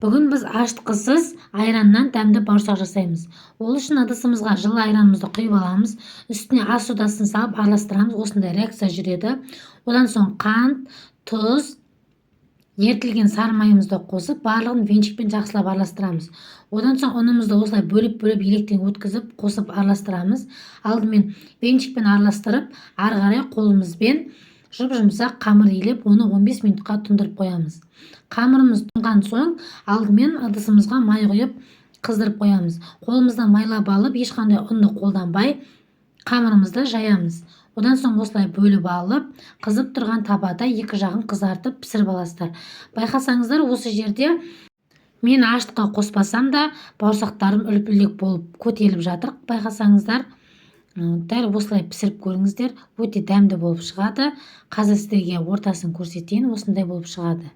Бүгін біз ашытқысыз айраннан дәмді бауырсақ жасаймыз. Ол үшін ыдысымызға жылы айранымызды құйып аламыз. Үстіне ас содасын салып араластырамыз. Осындай реакция жүреді. Одан соң қант, тұз, ерітілген сары майымызды қосып, барлығын венчикпен жақсылап араластырамыз. Одан соң ұнымызды осылай бөліп-бөліп, електен өткізіп, қосып араластырамыз. Алдымен венчикпен араластырып, ары қарай қолымызбен жұп-жұмсақ қамыр илеп, оны 15 минутқа тұндырып қоямыз. Қамырымыз тұнған соң, алдымен ыдысымызға май құйып, қыздырып қоямыз. Қолымыздан майлап алып, ешқандай ұнды қолданбай, қамырымызды жаямыз. Одан соң осылай бөліп алып, қызып тұрған табада екі жағын қызартып, пісіріп аласыздар. Байқасаңыздар, осы жерде мен ашытқы қоспасам да, бауырсақтарым үлп-үлдек болып көтеріліп жатыр. Байқасаңыздар, дәл осылай пісіріп көріңіздер, өте дәмді болып шығады. Қазір сіздерге ортасын көрсетейін, осындай болып шығады.